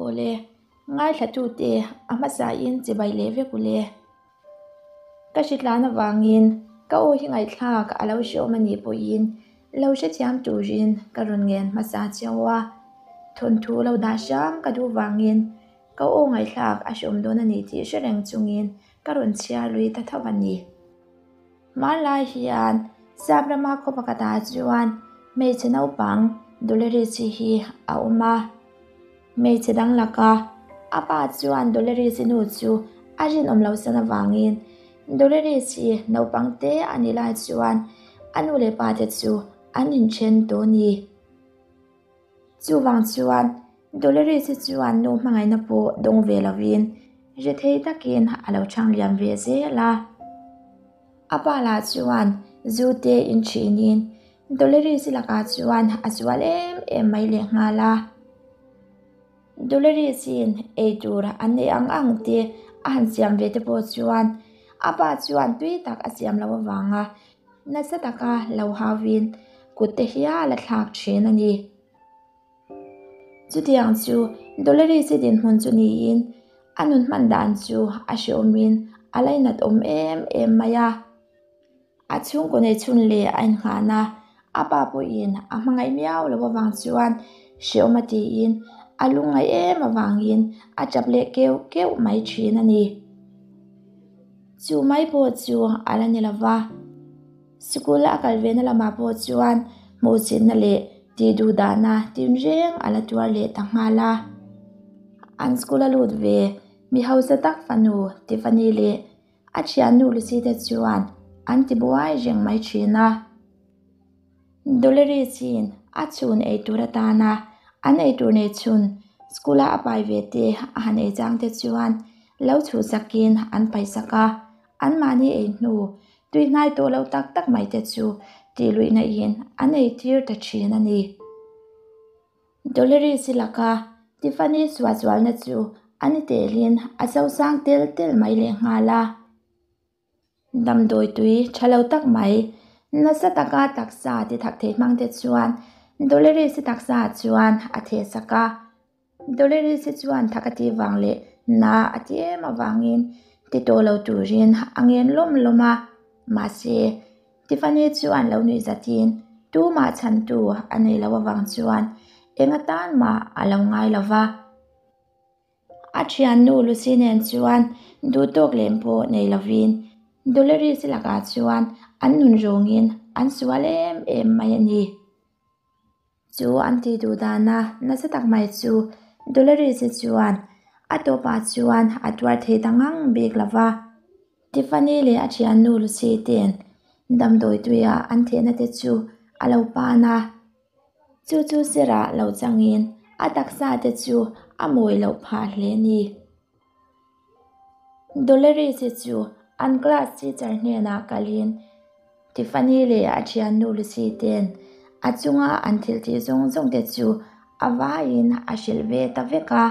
Awle, ngaithlatute a hmasain chibai leh vek u le. Ka hritlan avangin ka aw hi ngaihthlak a lo hreawm a nih pawhin lo hrethiam turin ka rawn ngen hmasa cheu a. Thawnthu lo dah hram ka duh vangin ka aw ngaihthlak a hreawm dawn a ni tih hre reng chungin ka rawn chhiar lui ta tho a ni. Hmanlai hian Sap rama khaw pakhatah chuan hmeichhe naupang Dolores-i hi a awm a. Hmeichhe dang laka a pa chuan Dolores-i nu chu a rinawm lo san avangin Dolores-i naupang te a nih lai chuan a nu leh pa te chu an inthen tawh a ni. Chuvang chuan Dolores-i chuan nu hmangaihna pawh dawng ve lovin rethei takin a lo chhang liam ve zel a. A pa lah chuan zu te inthinin Dolores-i lakah chuan a zual em em mai lehnghal a. Dolores-i'n eitur an neih ang ang te a han siam ve te pawh chuan a pa chuan tui tak a siam loh avanga nasa taka lo hauin kut te hial a thlak thin a ni. Chutiang chu Dolores-i dinhmun chu niin a nun hman dan chu a hreawmin a lainat awm em em mai a. A chhungkaw nei chhun leh a innghan a, a pa pawhin a hmangaih miau loh avang chuan hreawm a tiin a lungngaih em avangin a tap leh keuh keuh mai thin a ni. Chu mai pawh chu a la ni lo va, sikul a kal ve na lamah pawh chuan hmuhchitna leh tih duh dahna tinreng a la tuar leh ta nghal a. An school a lut ve mi hausa tak fanu Tiffany leh A thiannu Lucy te chuan an ti buai reng mai thin a. Dolores-i'n a chhun ei tur atana an ei tur nei chhun school-a a pai ve te a han ei chang te chuan lo chhuh sakin an pai sak a, anmahni ei hnu tui hnai tawh lo tak tak mai te chu tih luihna in an ei tir ta thin a ni. Dolores-i laka Tiffany suahsualna chu a ni telin a sosang tel tel mai lehnghal a. Damdawi tui tha lo tak mai, nasa taka taksa ti thak thei hmang te chuan Dolores-i taksa chuan a theh sak a. Dolores-i chuan thak a tih vang leh na a ti em avangin ti tawh lo turin a ngen lawm lawm a, mahse, Tiffany chuan lo nuih zatin tumah chhantu a nei lo avang chuan eng atan mah a lo ngai lo va. A thiannu Lucy nen chuan duhtawk lem pawh nei lovin Dolores lakah chuan an nun rawngin an sual em em mai a ni. Chu an tih duh dana nasa tak mai chu Dolores-i chuan a tawpah chuan a tuar thei ta ngang bik lo va. Tiffany leh a thiannu Lucy ten damdawi tuia an thehna te chu a lo pan a, chu chu sirah lo changin a taksa te chu a mawi loh phah hle a ni. Dolores-i chu an class teacher hnenah kalin Tiffany leh a thiannu Lucy ten a chunga an thil tih zawng zawng te chu a vaiin a hrilh ve ta vek a.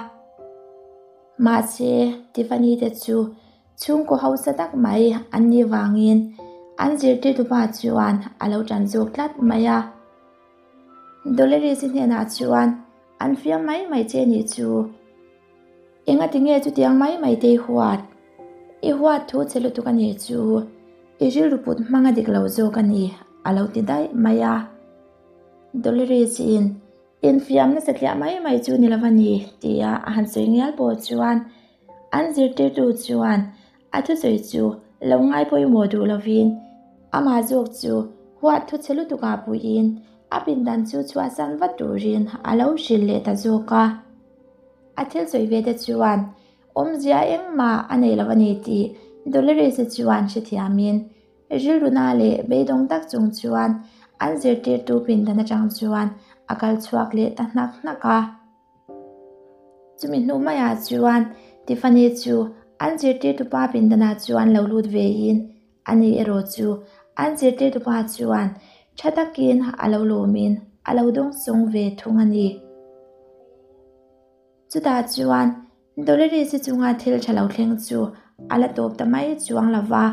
Mahse, Tiffany te chu chhungkaw hausa tak mai an nih vangin an zirtirtu pa chuan a lo tan zawk tlat mai a. Dolores-i hnenah chuan an fiam mai mai che nih chu. Engati nge chutiang mai mai te i huat? I huat thu che lutuk a nih chu i rilru put hmang a dik lo zawk a ni, a lo ti daih mai a. Dolores-i'n infiam nasa tliah mai mai chu ni lo a ni tia a han sawi ngial pawh chuan an zirtirtu chuan a thusawi chu lo ngai pawimawh duh lovin amah zawk chu huat thu che lutukah puiin a pindan chu chhuahsan vat turin a lo hrilh leh ta zawk a. A thil sawi ve te chuan awmzia engmah a nei lo a ni tih Dolores-i chuan hrethiamin rilruna leh beidawng tak chung chuan an zirtirtu pindan atang chuan a kal chhuak leh ta hnak hnak a. Chumi hnu maiah chuan Tiffany chu an zirtirtupa pindanah chuan lo lut vein ani erawh chu an zirtirtupa chuan tha takin a lo lawmin a lo dawngsawng ve thung a ni. Chutah chuan Dolores-i chunga thil tha lo thleng chu a la tawp ta mai chuang lo va,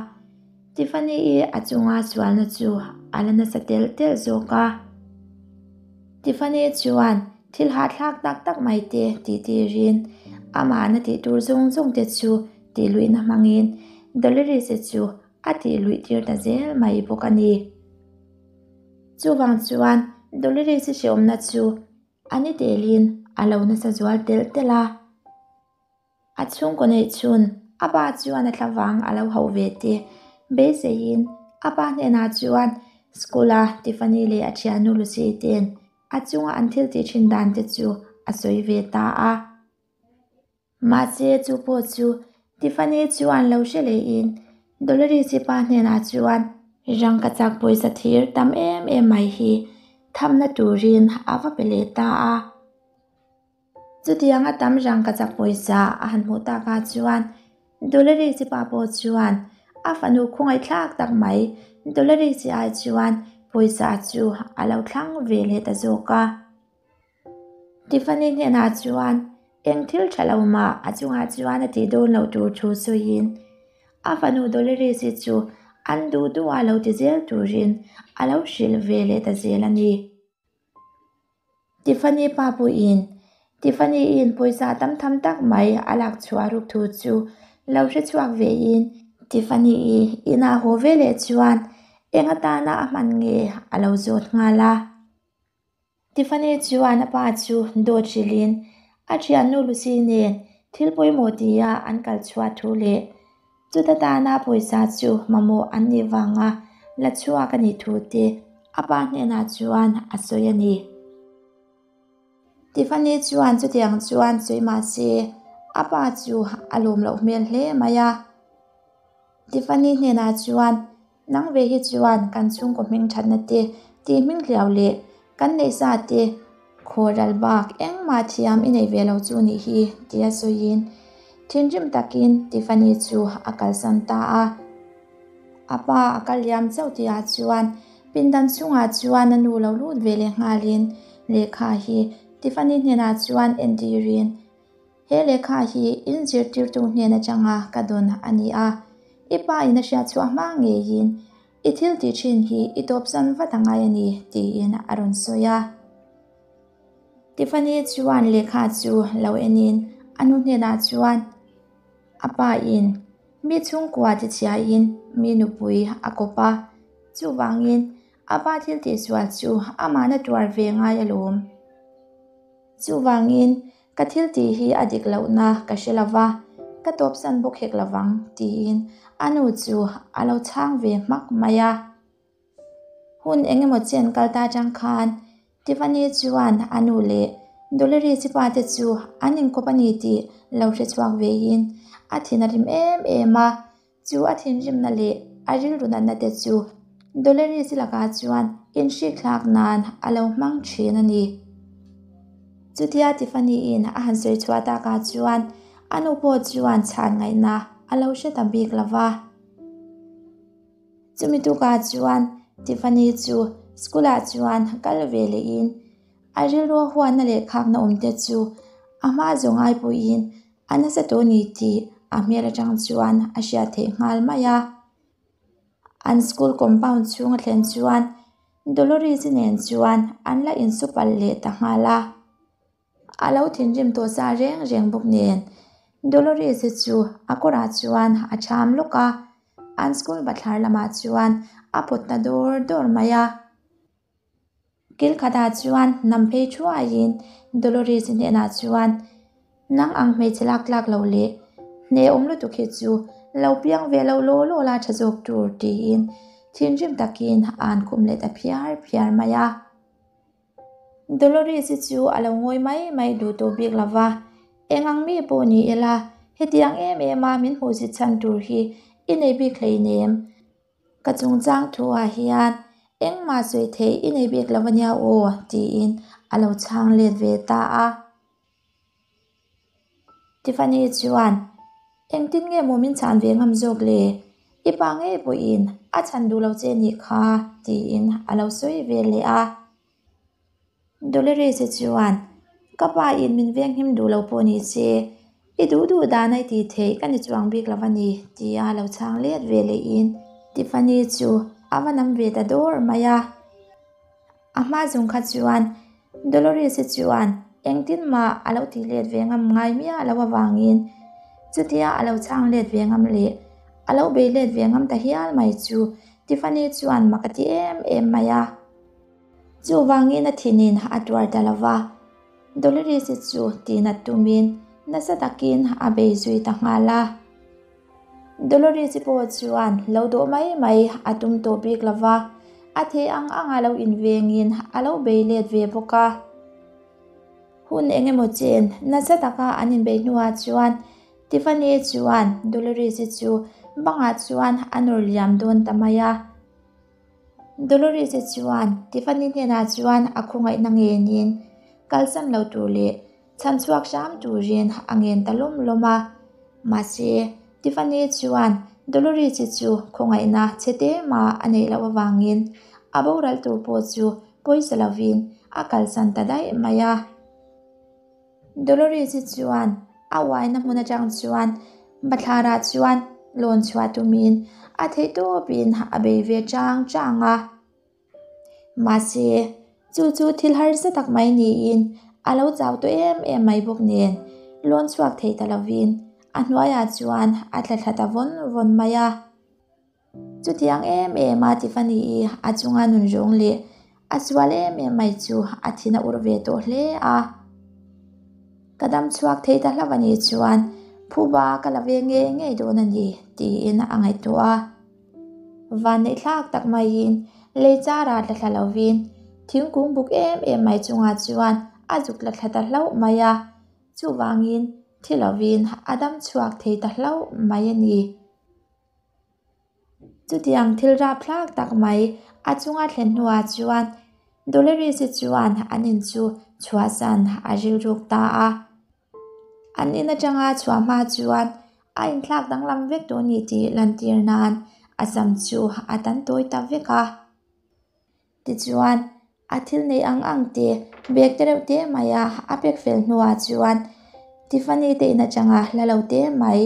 Tiffany-i a chunga sualna chu a la nasa tel tel zawk a. Tiffany chuan. thil hahthlak tak tak mai te tih tirin amah na tih tur zawng zawng te chu tih luihna hmangin Dolores-i chu a tih luih tir ta zel mai bawk a ni. Chuvang chuan Dolores-i hreawmna chu a ni telin a lo nasa zual telh telh a. A chhungkaw neih chhun a pa chuan a thla vang a lo hauh ve te beiseiin a pa hnenah chuan school-a Tiffany leh a thiannu Lucy ten a chunga an thil tih thin dan te chu a sawi ve ta a. Mahse chu pawh chu Tiffany chuan lo hre lehin Dolores-i pa hnenah chuan rangkachak pawisa thir tam em em mai hi thamna turin a va pe leh ta a. Chutianga tam rangkachak pawisa a han hmuh takah chuan Dolores-i pa pawh chuan a fanu khawngaihthlak tak mai Dolores-i ai chuan pawisa chu a lo thlang ve leh ta zawk a. Tiffany hnenah chuan eng thil tha lo mah a chungah chuan a tih dawn loh tur thu sawiin a fanu Dolores-i chu an duh duh a lo ti zel turin a lo hrilh ve leh ta zel a ni. Tiffany pa pawhin Tiffany-in pawisa tam tham tak mai a lak chhuah ruk thu chu lo hre chhuak vein Tiffany-i inah haw ve leh chuan eng atana a hman nge a lo zawt nghal a. Tiffany chuan a pa chu dawt hrilhin a thiannu Lucy nen thil pawimawh tia an kal chhuah thu leh chuta tana pawisa chu mamawh an nih vanga la chhuak a nih thu te a pa hnenah chuan a sawi a ni. Tiffany chuan chutiang chuan sawi mah se a pa chu a lawm loh hmel hle mai a. Tiffany hnenah chuan Nang ve hi chuan kan chhungkaw hming thatna te, tih hming hliau leh kan neih sa te khawral bak engmah thiam i nei ve lo chu nih hi tia sawiin thinrim takin Tiffany chu a kalsan ta a. A pa a kal liam chauh tihah chuan pindan chhungah chuan a nu lo lut ve leh nghalin lehkha hi Tiffany hnenah chuan entirin He lehkha hi in zirtirtu hnen atanga ka dawn a ni a, i pa in a hriat chhuah hma ngeiin i thil tih thin hi i tawpsan vat a ngai a ni tiin a rawn sawi a. Tiffany chuan lehkha chu lo enin a nu hnenah chuan a pa in mi chhungkua ti chhiain mi nupui a kawp a, chuvangin a pa thil tihsual chu amahna tuar ve ngai alawm. Chuvangin Ka thil tih hi a dik lohna ka hre lo va, ka tawpsan bawk hek lo vang, tiin a nu chu a lo chhang ve hmak mai a. Hun eng emaw chen kal ta atang khan Tiffany chuan a nu leh Dolores pa te chu an inkawp a ni tih lo hre chhuak vein a thin a rim em em a. Chu a thinrimna leh a rilru natna te chu Dolores lakah chuan inhrikthlak nan a lo hmang thin a ni. Chutia Tiffany-in a han sawi chhuah takah chuan a nu pawh chuan chhan ngaihna a lo hre ta bik lo va. Chumi tukah chuan Tiffany chu school-ah chuan kal ve lehin a rilru a huatna leh khakna awm te chu a hma zawng ai pawhin A nasa tawh ni tih a hmel atang chuan a hriat theih nghal mai a. An school compound chhung a thlen chuan Dolores-i nen chuan an la insu palh leh ta nghal a. A lo thinrim tawh sa reng reng bawk nen Dolores-i chu a kawrah chuan a cham lawk a, an school bathlar lamah chuan a pawt ta dawr dawr mai a. Kil khatah chuan hnam phei thuaiin Dolores-i hnenah chuan, Nang ang hmeichhe lak tlak lo leh hnehawm lutuk hi chu lo piang ve lo law law la tha zawk tur tiin thinrim takin a an khum leh ta phiar phiar mai a. Dolores-i chu a lo ngawi mai mai duh tawh bik lo va, Eng ang mi pawh ni ila hetiang em em a min hmuhzit chhan tur hi i nei bik hleinem. Ka chungchang thuah hian engmah sawi theih i nei bik lo ania aw tiin a lo chhang let ve ta a. Tiffany chuan, Engtin nge maw min chhan ve ngam zawk le? I pa ngei pawhin a chhan duh lo che nih kha tiin a lo sawi ve leh a. Dolores-i chuan, Ka pa in min venghim duh lo pawh ni se, i duh duh dan a i tih theih ka ni chuang bik lo a ni, tia lo chhang let ve lehin Tiffany chu a va nam ve ta dawr mai a. A hma zawng kha chuan Dolores-i chuan Engtin mah a lo tih let ve ngam ngai miah loh avangin chutia a lo chhang let ve ngam leh a lo bei let ve ngam ta hial mai chu Tiffany chuan mak a ti em em mai a. Chuvangin a thinin a tuar ta lo va, Dolores-i chu tihnat tumin nasa takin a bei zui ta nghal a. Dolores-i pawh chuan lo dawh mai mai a tum tawh bik lo va, a thei ang anga lo invengin a lo bei let ve bawk a. Hun eng emaw chen nasa taka an inbeih hnuah chuan Tiffany chuan Dolores-i chu bangah chuan a nawr liam dawn ta mai a. Dolores-i chuan Tiffany hnenah chuan a khawngaihna ngenin kalsan lo tur leh chhan chhuak hram turin a ngen ta lawm lawm a. Mahse, Tiffany chuan Dolores-i chu khawngaihna chhe te mah a neih loh avangin a boral tur pawh chu pawisa lovin a kalsan ta daih mai a. Dolores-i chuan a uaina hmun atang chuan bathlarah chuan lawn chhuah tumin a theihtawpin a bei ve chang chang a. Mahse, chu chu thil harsa tak mai niin a lo chau tawh em em mai bawk nen lawn chhuak thei ta lovin a hnuaiah chuan a tla thla ta vawn vawn mai a. Chutiang em em a Tiffany-i a chunga nun zawng leh a sual em em mai chu a thin a ur ve tawh hle a. Ka dam chhuak thei ta hlauh a nih chuan phuba ka la ve ngei ngei dawn a ni tiin a ngaihtuah a. Vanneih thlak tak maiin lei chara tla thla lovin thingkung buk em em mai chungah chuan a zuk tla thla ta hlauh mai a, chuvangin thi lovin a dam chhuak thei ta hlauh mai a ni. Chutiang thil rapthlak tak mai a chunga thlen hnuah chuan Dolores-i chuan an in chu chhuahsan a rilruk ta a. An in atanga chhuah hma chuan a inthlak danglam vek tawh a ni tih lantir nan a sam chu a tan tawi ta vek a. Tichuan, a thil neih ang ang te bag te reuh te mai a a pack fel hnuah chuan Tiffany te in atanga hla lo te mai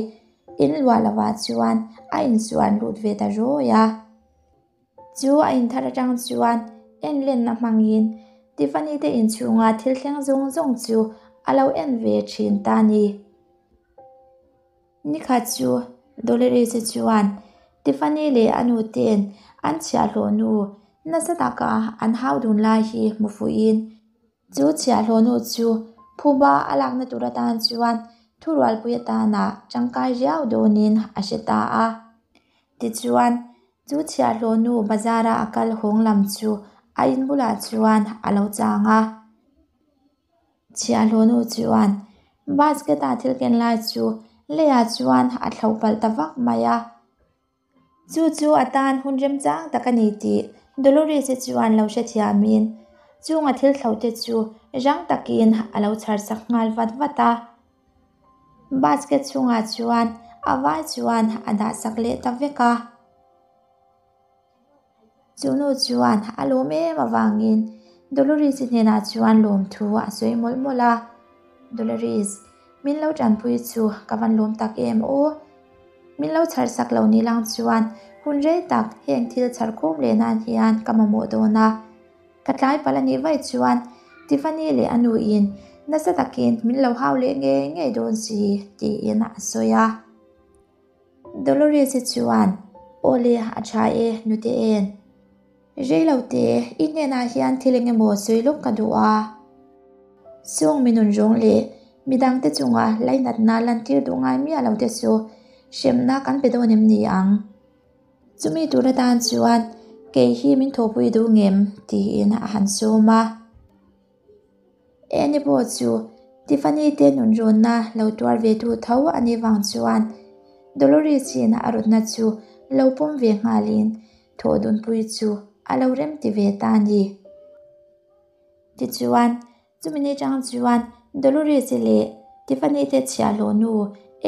in luah lovah chuan a insuan lut ve ta rawi a. Chu a inthar atang chuan en lenna hmangin Tiffany te inchhunga thil thleng zawng zawng chu a lo en ve thin ta a ni. Nikhat chu Dolores-i chuan Tiffany leh a nu ten an chhiahhlawh nu nasa taka an hau dun lai hi hmu fuhin chu chhiahhlawh nu chu phuba a lakna tur atan chuan thurualpui atana tangkai riau dawnin a hre ta a. Tichuan, chu chhiahhlawh nu bazara a kal hawng lam chu a in bulah chuan a lo chang a. Chhiahhlawh nu chuan basket-a thil ken lai chu leiah chuan a thloh palh ta vak mai a. Chu chu a tan hun remchang tak a ni tih Dolores-i chuan lo hrethiamin chunga thil thloh te chu rang takin a lo chhar sak nghal vat vat a. Basket chhungah chuan a vai chuan a dah sak leh ta vek a. Chu nu chuan a lawm em avangin Dolores-i hnenah chuan lawmthu a sawi mawlh mawlh a, Dolores, min lo tanpui chu ka van lawm tak em aw. Min lo chhar sak lo ni lang chuan hun rei tak heng thil chhar khawm leh nan hian ka mamawh dawn a. Ka tlai palh a nih vaih chuan Tiffany leh a nuin nasa takin min lo hau leh ngei ngei dawn si tiin a sawi a. Dolores-i chuan, Aw le, a tha e, nute en. Rei lo te, i hnenah hian thil eng emaw sawi lawk ka duh a. Chung mi nun rawng leh midangte chunga lainatna lantir duh ngai miah lo te chu hremna kan pe dawn em ni ang? Chumi tur atan chuan kei hi min thawhpui duh ngem? tiin a han sawm a. Annie pawh chu Tiffany te nun rawnna lo tuar ve tu tho a nih vang chuan Dolores-in a rawtna chu lo pawm ve nghalin thawh dunpui chu a lo rem ti ve ta a ni. Tichuan, chumi ni chang chuan Dolores-i leh Tiffany te chhiahhlawh nu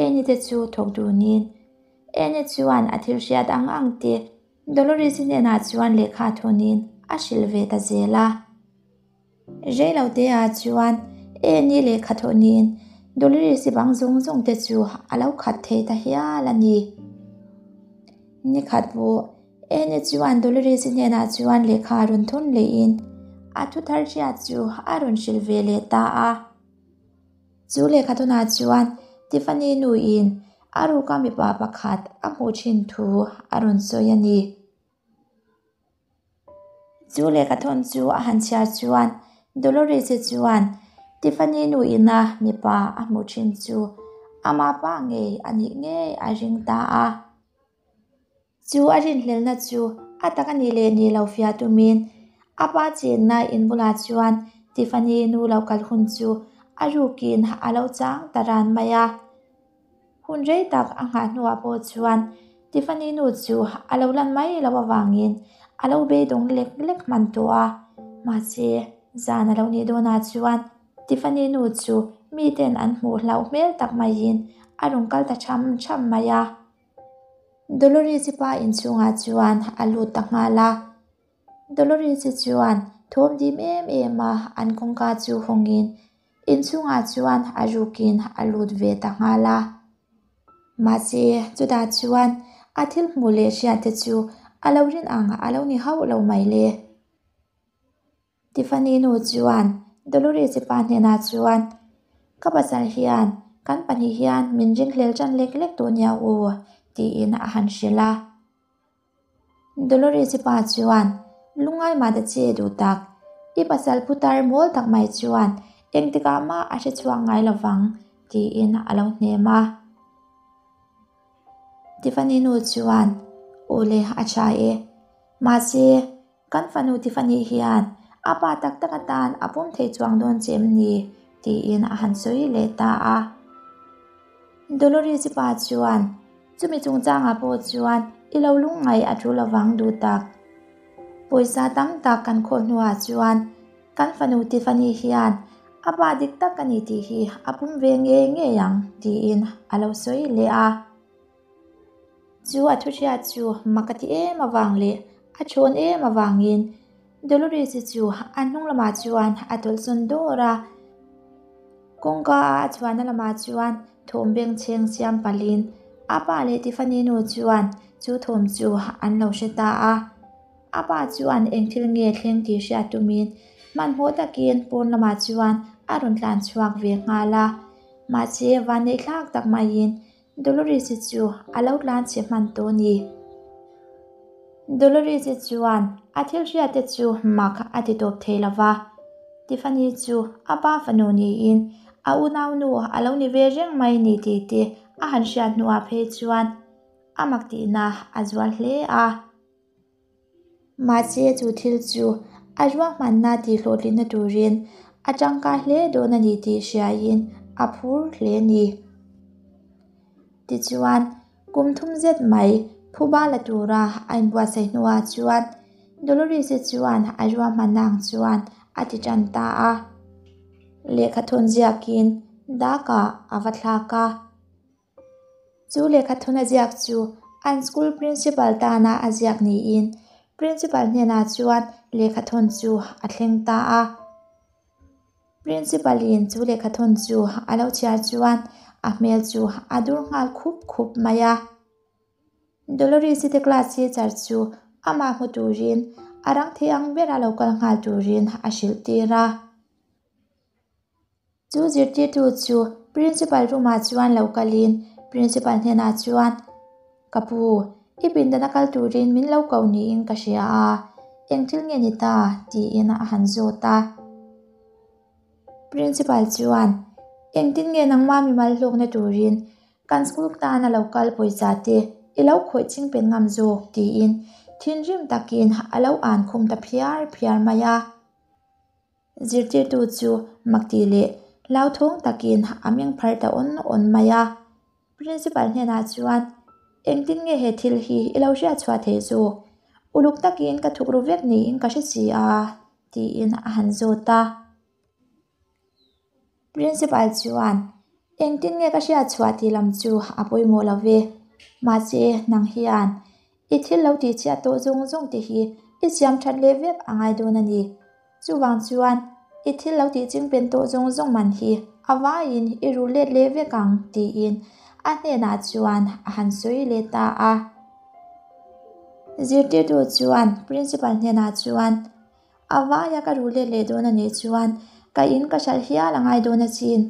Annie te chu thawk dunin Annie chuan a thil hriat ang ang te Dolores-i hnenah chuan lehkha thawnin a hrilh ve ta zel a. Reilote-ah chuan Annie lehkha thawhnin Dolores-i bang zawng zawng te chu a lo khat thei ta hial a ni. Nikhat pawh Annie chuan Dolores-i hnenah chuan lehkha a rawn thawn lehin a thu thar hriat chu a rawn hrilh ve leh ta a. Chu lehkhathawnah chuan Tiffany nuin a ruka mipa pakhat a hmuh thin thu a rawn sawi a ni. Chu lehkhathawn chu a han chhiar chuan Dolores-i chuan Tiffany nu ina mipa a hmuh thin chu ama pa ngei a nih ngei a ring ta a. Chu a rinhlelhna chu a tak a nih leh nih lo fiah tumin a pa chenna in bulah chuan Tiffany nu lo kal hun chu a rukin a lo chang ta ran mai a. Hun rei tak a nghah hnuah pawh chuan Tiffany nu chu a lo lan mai loh avangin a lo beidawng lek lek hman tawh a. Mahse, zan a lo nih dawnah chuan Tiffany nu chu miten an hmuh hlauh hmel tak maiin a rawn kal ta tham tham mai a. Dolores-i pa inchhungah chuan a lut ta nghal a. Dolores-i chuan thawm dim em em a an kawngka chu hawngin inchhungah chuan a rukin a lut ve ta nghal a. Mahse, chutah chuan a thil hmuh leh hriat te chu a lo rin ang a lo ni hauh lo mai le. Tiffany nu chuan Dolores-i pa hnenah chuan, Ka pasal hian kan pahnih hian min ringhlel tan lek lek tawh nia u, tiin a han hrilh a. Dolores-i pa chuan, Lungngai mah ta che duh tak, i pasal putar mawl tak mai chuan engtikah mah a hre chhuak ngai lo vang, tiin a lo hnem a. Tiffany nu chuan, Aw le, a tha e. Mahse, kan fanu Tiffany hian a pa tak tak atan a pawm thei chuang dawn che em ni? tiin a han sawi leh ta a. Dolores-i pa chuan, Chumi chungchangah pawh chuan i lo lungngaih a tul avang duh tak. Pawisa tam tak kan khawl hnuah chuan kan fanu Tiffany hian a pa dik tak a ni tih hi a pum ve ngei ngei ang tiin a lo sawi leh a. Chu a thuhriat chu mak a ti em avang leh a thawn em avangin Dolores-i chu a hnung lamah chuan a tawlhsawn dawr a. Kawngka a a chhuahna lamah chuan thawm bengchheng siam palhin a pa leh Tiffany nu chuan chu thawm chu an lo hre ta a. A pa chuan eng thil nge thleng tih hriat tumin hmanhmawh takin pawn lamah chuan a rawn tlan chhuak ve nghal a. Mahse vanneih thlak tak maiin Dolores-i chu a lo tlan chhe hman tawh a ni. Dolores-i chuan a thil hriatte chu mak a ti tawp thei lo va. Tiffany chu a pa fanu niin a unaunu a lo ni ve reng mai ni tih te a han hriat hnuah phei chuan a mak tihna a zual hle a. Mahse chu thil chu a ruahmanna tih hlawhtlinna turin a tangkai hle dawn a ni tih hriaiin a phur hle a ni. Tichuan, kum thum zet mai phuba la tura a inbuatsaih hnuah chuan Dolores-i chuan a ruahmanna ang chuan a ti tan ta a. Lehkhathawn ziakin Daka a va thlak a. Chu lehkhathun a ziak chu an school principal tana a ziak niin principal hnenah chuan lehkhathawn chu a thleng ta a. Principal in chu lehkhathawn chu a lo chhiar chuan a hmel chu a dur nghal khup khup mai a. Dolores-i te class teacher chu amah hmu turin a rang thei ang bera lo kal nghal turin a hrilh tir a. Chu zirtirtu chu Principal room-ah chuan lo kalin Principal hnenah chuan, Ka pu, i pindana kal turin min lo ko niin ka hria a, eng thil nge ni ta? tiin a han zawt a. Principal chuan, Engtin nge nangmah mimal hlawkna turin kan school tana lo kal pawisa te i lo khawih ching pen ngam zawk? tiin thinrim takin a lo an khum ta phiar phiar mai a. Zirtirtu chu mak tih leh hlauthawng takin a meng phar ta awn awn mai a. Principal hnenah chuan, Engtin nge he thil hi i lo hriat chhuah theih zawk? Uluk takin ka thuk ru vek niin ka hre si a, tiin a han zawt a. Principal chuan, Engtin nge ka hriat chhuah tih lam chu a pawimawh lo ve. Mahse, nang hian I thil lo tih chhiat tawh zawng zawng te hi i siam that leh vek a ngai dawn a ni. Chuvang chuan i thil lo tih chingpen tawh zawng zawng man hi a vaiin i rul let leh vek ang tiin a hnenah chuan a han sawi leh ta a. Zirtirtu chuan Principal hnenah chuan A vaia ka rul let leh dawn a nih chuan ka in ka hralh hial a ngai dawn asin.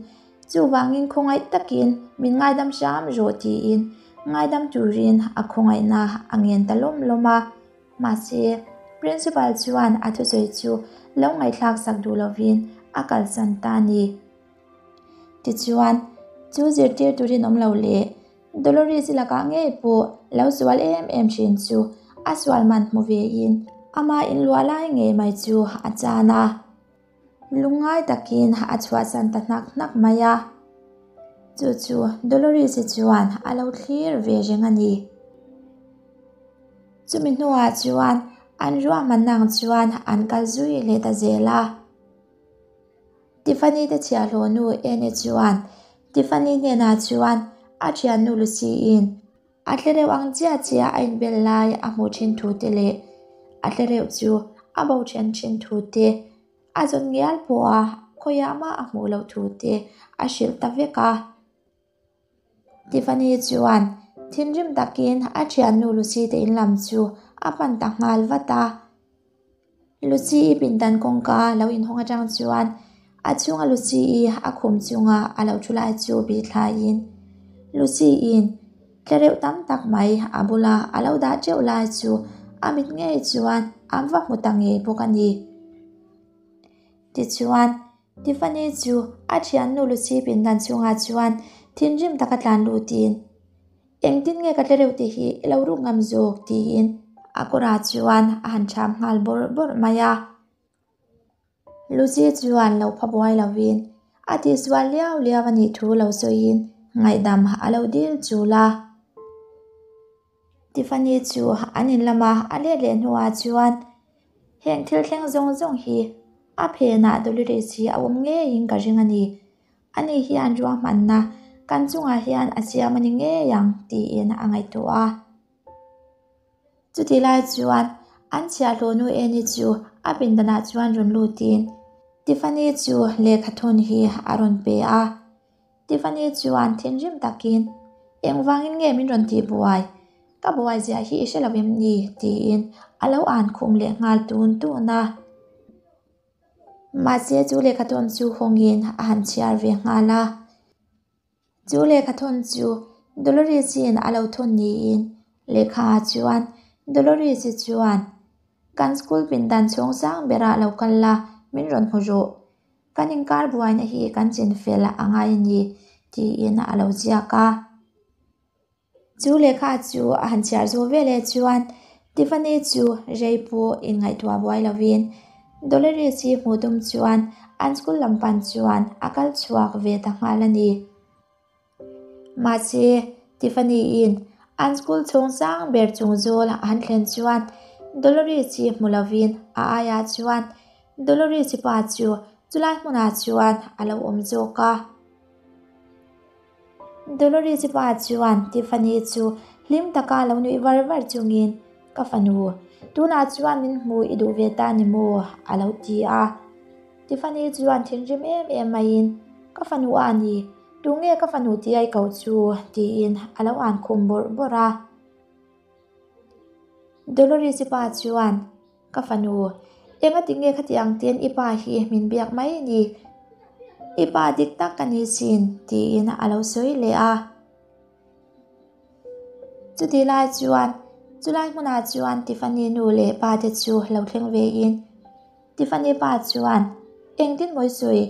Chuvangin khawngaih takin min ngaidam hram rawh tiin ngaidam turin a khawngaihna a ngen ta lawm lawm a. Mahse, Principal chuan a thusawi chu lo ngaihthlak sak duh lovin a kalsan ta a ni. Tichuan, chu zirtirtu rinawm lo leh Dolores-i lakah ngei pawh lo sual em em thin chu a sual man hmu vein ama inluah lai ngei mai chu a chan a. Lungngai takin a chhuahsan ta hnak hnak mai a. Chu chu Dolores-i chuan a lo thlir ve reng a ni. Chumi hnuah chuan an ruahmanna ang chuan an kal zui leh ta zel a. Tiffany te chhiahhlawh nu Anne chuan Tiffany hnenah chuan a thiannu Lucy-in a tlereuh ang chiah chiah a inbel lai a hmuh thin thu te leh a tlereuh chu a bo then thin thu te a zawn ngial pawha khawiah mah a hmuh loh thu te a hrilh ta vek a. Tiffany chuan thinrim takin a thiannu Lucy te in lam chu a pan ta nghal vat a. Lucy-i pindan kawngka lo inhawng atang chuan a chhunga Lucy-i a khum chunga a lo thu lai chu bih thlaiin Lucy-in tlereuh tam tak mai a bula a lo dah teuh lai chu a mit ngei chuan an va hmu ta ngei bawk a ni. Tichuan, Tiffany chu a thiannu Lucy pindan chungah chuan thinrim taka tlan lutin, Engtin nge ka tlereuh te hi i lo ruk ngam zawk? tiin a kawrah chuan a han ṭham nghal bawrh bawrh mai a. Lucy chuan lo pha buai lovin a tihsual liau liau a nih thu lo sawiin ngaihdam a lo dil chul a. Tiffany chu an in lama a let leh hnuah chuan heng thil thleng zawng zawng hi a phenah Dolores hi a awm ngeiin ka ring a ni. Ani hian ruahmanna kan chungah hian a siam a ni ngei ang tiin a ngaihtuah a. Chutih lai chuan an chhiahhlawh nu Annie chu a pindanah chuan rawn lutin Tiffany chu lehkha thawn hi a rawn pe a. Tiffany chuan thinrim takin, Engvangin nge min rawn tih buai? Ka buai ziah hi i hre lo em ni? tiin a lo an khum leh nghal tun tun a. Mahse chu lehkha thawn chu hawngin a han chhiar ve nghal a. Chu lehkha thawn chu Dolores-i'n a lo thawn niin lehkhaah chuan Dolores-i chuan, Kan school pindan chhung sang berah lo kal la, min rawn hmu rawh. Kan inkar buaina hi kan chinfel a ngai a ni, tiin a lo ziak a. Chu lehkha chu a han chhiar zawh veleh chuan Tiffany chu rei pawh inngaihtuah buai lovin Dolores-i hmuh tum chuan an school lam pan chuan a kal chhuak ve ta nghal a ni. Mahse, Tiffany-in an school chhung sang ber chung zawl a han thlen chuan Dolores-i hmu lovin a aiah chuan Dolores-i pa chu chulai hmunah chuan a lo awm zawk a. Dolores-i pa chuan Tiffany chu hlim taka lo nuih var var chungin, Ka fanu, tunah chuan min hmu i duh ve ta ni maw? a lo ti a. Tiffany chuan thinrim em em maiin, Ka fanu a ni, tunge ka fanu tia i koh chu? tiin a lo an khum bawrh bawrh a. Dolores-i pa chuan, Ka fanu, engati nge khatiang ten i pa hi min biak mai ni? I pa dik tak ka ni sin, tiin a lo sawi leh a. Chutih lai chuan, chulai hmunah chuan Tiffany nu leh pa te chu lo thleng vein, Tiffany pa chuan, Engtin maw i sawi?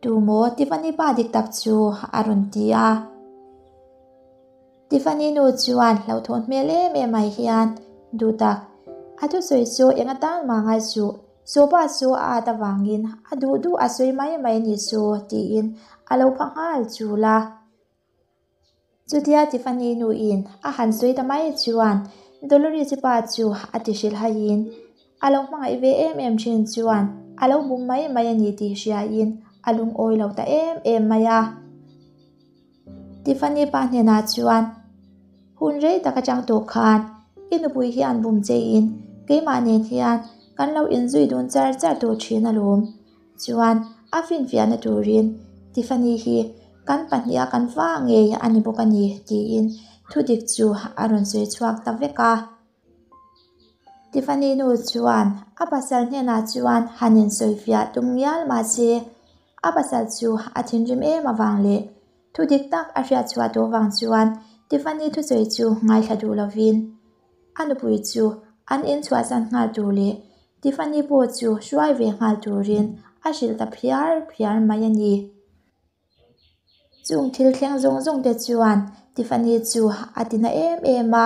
Tu maw Tiffany pa dik tak chu? a rawn ti a. Tiffany nu chuan hlauhthawn hmel em em mai hian, Duhtak, a thusawi chu eng atan mah ngai suh, sofa chu a at avangin a duh duh a sawi mai mai ni chu, tiin a lo pha nghal chul a. Chutia Tiffany nuin a han sawi ta mai chuan Dolores-i pa chu a ti hrilhaiin a lo hmangaih ve em em thin chuan a lo bum mai mai a ni tih hriain a lungawi lo ta em em mai a. Tiffany pa hnenah chuan, Hun rei tak atang tawh khan i nupui hian bum chein keimah nen hian kan lo inzui dun char char tawh thin alawm. Chuan a finfiahna turin Tiffany hi kan pahniha kan fa ngei a ni bawk a ni tiin thudik chu a rawn sawi chhuak ta vek a. Tiffany nu chuan a pasal hnenah chuan han insawifiah tum ngial mahse. A pasal chu a thinrim em avang leh thu dik tak a hriat chhuah tawh vang chuan Tiffany thusawi chu ngaithla duh lovin a nupui chu an in chhuahsan nghal tur leh Tiffany pawh chu hruai ve nghal turin a hrilh ta phiar phiar mai a ni. Chung thil thleng zawng zawng te chuan Tiffany chu a ti na em em a,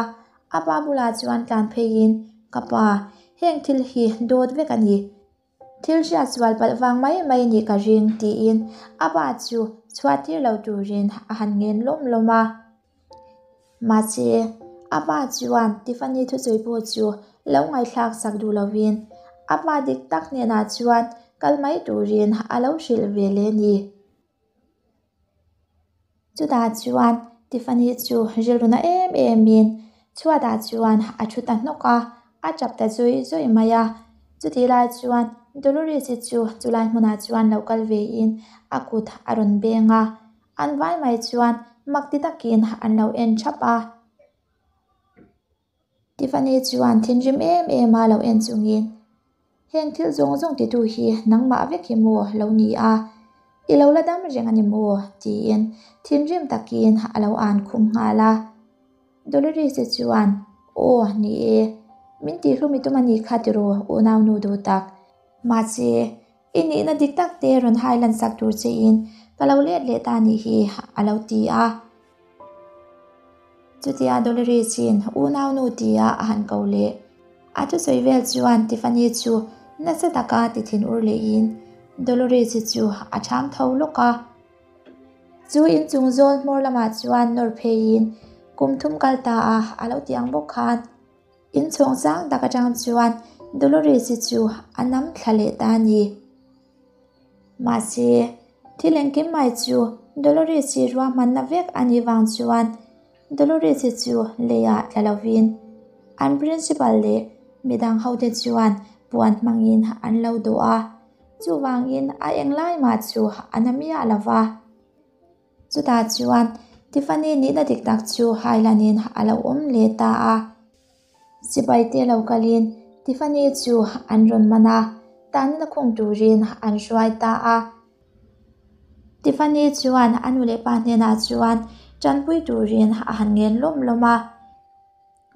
a pa bulah chuan tlan pheiin, Ka pa, heng thil hi dawt vek a ni. Thil hriat sual palh vang mai mai nih ka ring, tiin a pa chu chhuah tir lo turin a han ngen lawm lawm a. Mahse, a pa chuan Tiffany thusawi pawh chu lo ngaihthlak sak duh lovin a pa dik tak hnenah chuan kal mai turin a lo hrilh ve leh a ni. Chutah chuan Tiffany chu rilru na em emin chhuatah chuan a thu ta hnawk a, a tap ta zawih zawih mai a. Chutih lai chuan Dolores-i chu chulai hmunah chuan lo kal vein a kut a rawn beng a, an vai mai chuan mak ti takin an lo en thap a. Tiffany chuan thinrim em em a lo en chungin, Heng thil zawng zawng titu hi nangmah vek hi maw lo ni a, i lo la dam reng a ni maw? tiin thinrim takin a lo an khum nghal a. Dolores-i chuan, Aw, ni e, min tihhlum i tum a nih kha tiraw unaunu duh tak. Mahse, i nihna dik tak te rawn hai lansak tur chein ka lo let leh ta nih hi, a lo ti a. Chutia Dolores-i'n unaunu tia a han ko leh a thusawi vel chuan Tiffany chu nasa taka ti thin ur lehin Dolores-i chu a chhang tho lawk a. Chu inchung zawl hmawr lamah chuan nawr pheiin kum thum kal ta a a lo ti ang bawk khan inchhawng sang tak atang chuan Dolores-i chu a nam thla leh ta a ni. Mahse, thil engkim mai chu Dolores-i ruahmanna vek a nih vang chuan Dolores-i chu leiah tla lovin an principal leh midang hote chuan puan hmangin an lo dawh a, chuvangin a englai mah chu a na miah lo va. Chutah chuan Tiffany nihna dik tak chu hailanin a lo awm leh ta a. Sipai te lo kalin Tiffany chu an rawn man a, tanna khung turin an hruai ta a. Tiffany chuan a nu leh pa hnenah chuan tanpui turin a han ngen lawm lawm a.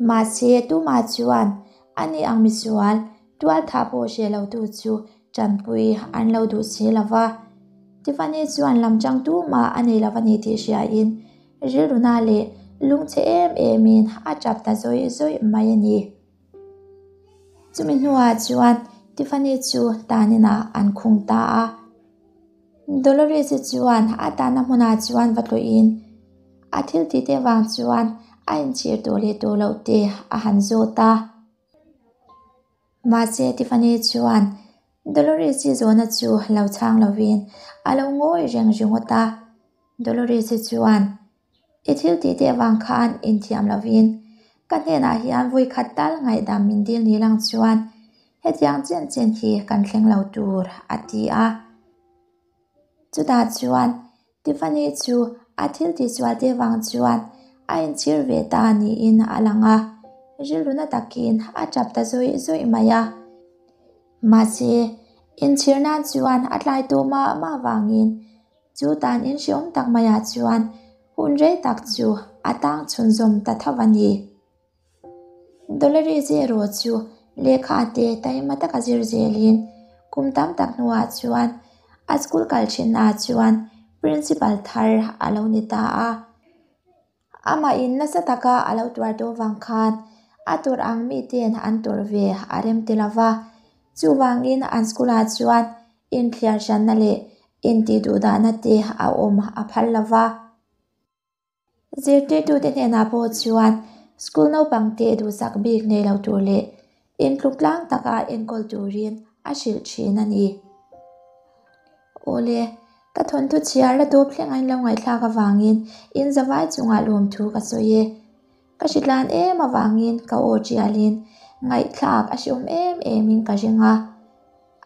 Mahse, tumah chuan ani ang misual tualthah pawh hre lo tu chu tanpui an lo duh si lo va. Tiffany chuan lam chang tumah a nei lo a ni tih hriain Rilruna leh lungchhe em emin a tap ta zawih zawih mai a ni. Chumi hnuah chuan Tiffany chu taninah an khung ta a. Dolores-i chuan a tahna hmunah chuan va tlawhin a thil tih te vang chuan a inchhir tawh leh tawh loh te a han zawt a. Mahse Tiffany chuan Dolores-i zawhna chu lo chhang lovin a lo ngawi reng ringawt a. Dolores-i chuan, I thil tih teh vang khan inthiam lovin ka hnenah hian vawi khat tal ngaihdam min dil ni lang chuan hetiang chen chen hi kan thleng lo tur, a ti a. Chutah chuan Tiffany chu a thil tihsual teh vang chuan a inchhir ve ta niin a lang a, rilru na takin a tap ta zawih zawih mai a. Mahse, inchhir nan chuan a tlai tawh mah mah vangin Chu tan in hreawm tak maiah chuan hun rei tak chu a tang chhunzawm ta tho a ni. Dolores erawh chu lehkha te taima taka zir zelin kum tam tak hnuah chuan a school kal thinnaah chuan principal thar a lo ni ta a. Amah in nasa taka a lo tuar tawh vang khan a tawrh ang miten an tawrh ve a rem ti lo va, chuvangin an school ah chuan inthliar hranna leh intih duhdahna te a awm a phal lo va. Zirtirtute hnenah pawh chuan school naupang te duhsak bik nei lo tur leh intluk tlang taka enkawl turin a hrilh thin a ni. Awle, ka thawnthu chhiar la tawp thleng ain lo ngaihthlak avangin in zavai chungah lawmthu ka sawi e. Ka hritlan em avangin ka aw tialin ngaihthlak a hreawm em emin ka ring a.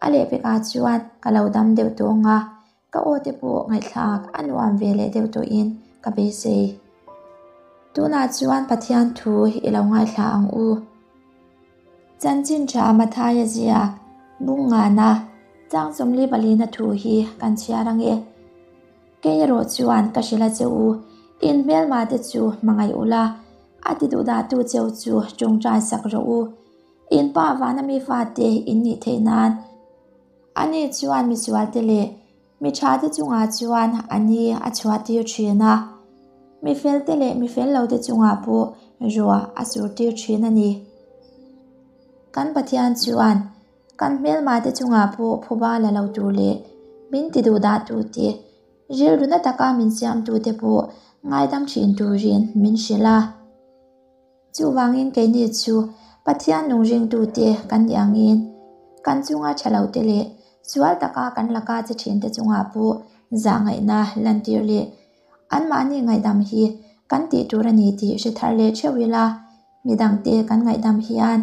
A lehpekah chuan ka lo dam deuh tawng a, ka aw te pawh ngaihthlak a nuam ve leh deuh tawhin ka beisei. Tunah chuan Pathian thu i lo ngaithla ang u. Chanchin tha Mathaia ziak, Bungngana, Chang 44na thu hi kan chhiar ange. Kei erawh chuan ka hrilh a che u, in hmelma te chu hmangaih ula, a ti duhdahtu cheu chu tawngtai sak rawh u. In pa vana mi fate in nih theih nan. Ani chuan misual te leh mi tha te chungah chuan a ni a chhuah tir thin a, mi fel te leh mi fel lo te chungah pawh ruah a sur tir thin a ni. Kan Pathian chuan kan hmelma te chungah pawh phuba la lo tur leh min ti duhdah tu te, rilru na taka min siam tu te pawh ngaidam thin turin min hrilh a. Chuvangin keini chu Pathian nung ringtute kan nih angin kan chunga tha lote leh sual taka kan laka che thinte chungah pawh zahngaihna lantir leh anmahni ngaihdam hi kan tih tur a ni tih hre thar leh theuh ila, midangte kan ngaihdam hian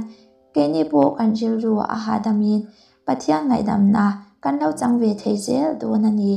keini pawh kan rilru a hahdamin Pathian ngaihdamna kan lo chang ve thei zel dawn a ni.